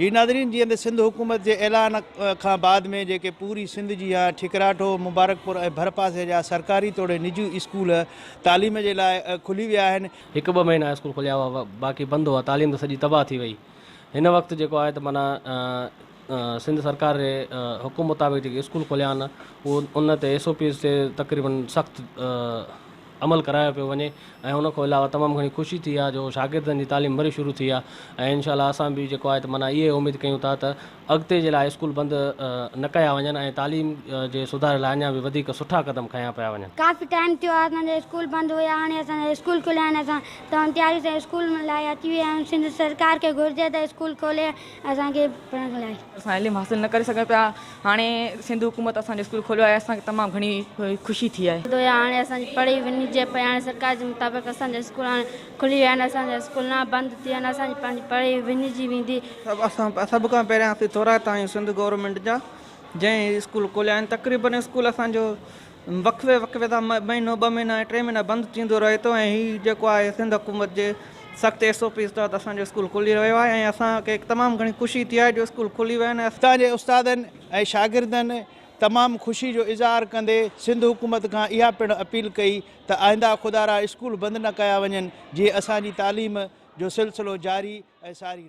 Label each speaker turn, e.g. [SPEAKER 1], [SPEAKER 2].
[SPEAKER 1] جي ناظرين جيئن ته سنڌ حڪومت جي اعلان کان بعد ۾ جيڪي پوري سنڌ جي يا ٺڪراٺو، مبارڪپور ۽ ڀرپاسي جا سرڪاري توڙي نجي اسڪول تعليم جي لاء کلي ويا آهن.
[SPEAKER 2] هڪ ٻه مهينا اسڪول کليا هئا باقي بند هئا تعليم ته سڄي تباهه ٿي وئي هن وقت جيڪو آهي ته معنيٰ سنڌ سرڪار جي حڪم مطابق جيڪي اسڪول کوليا آهن اهو ان تي ايس او پيز تي تقريبن سخت عمل ڪرايو پيو وڃي ۽ ان کان علاوه تمام گهڻي خوشي ٿي آهي جو شاگردن جي تعليم وري شروع ٿي آهي ۽ انشاء الله اسان به جيڪو آهي ته معنيٰ اهي اميد ڪيون ٿا ته اڳتي جي لاء اسڪول بند نه ڪيا وڃن ۽ تعليم جي سڌاري لاء اڃا به وڌيڪ سٺا قدم کنيا پيا وڃن.
[SPEAKER 3] ڪافي ٽائيم ٿيو آهي اسان جا اسڪول بند هيا هاڻي اسان جا اسڪول کليا آهن اسان تمام تياري سان اسڪول لاء اچي ويا آهيون سنڌ سرڪار کي گهرجي ته اسڪول کولي اسان کي پڙهڻ لاء.
[SPEAKER 4] اسان علم حاصل نه ڪري سگهون پيا هاڻي سنڌ حڪومت اسان جو اسڪول کوليو آهي اسان کي تمام گهڻي خوشي ٿي آهي.
[SPEAKER 3] هيا هاڻي اسان جي پڙهي وڃجي پئي هاڻي سرڪار جي مطابق اسان جا اسڪول هاڻي کلي ويا آهن اسان جا اسڪول نه بند ٿين اسان جي پنهنجي پڙهي وڃجي ويندي.
[SPEAKER 5] سڀ اسان سڀ کان پهريان اسين ٿورائتا آهيون سنڌ گورنمينٽ جا جنهن هي اسڪول کوليا آهن تقريبن اسڪول اسان جو وقفي وقفي سان مهينو ٻه مهينا ۽ ٽي مهينا بند ٿيندو رهي ٿو ۽ هي جيڪو آهي سنڌ حڪومت جي سخت ايس او پيز تحت اسان جو اسڪول کلي رهيو آهي ۽ اسان کي تمام گهڻي خوشي ٿي آهي جو اسڪول کلي ويا آهن ۽
[SPEAKER 1] اتان جي استادن ۽ شاگردن تمام خوشي جو اظهار ڪندي سنڌ حڪومت کان اها پڻ اپيل ڪئي ته آئنده خدارا اسڪول بند نه ڪيا وڃن جيئن اسان جي تعليم جو سلسلو جاري ۽ ساري رهي.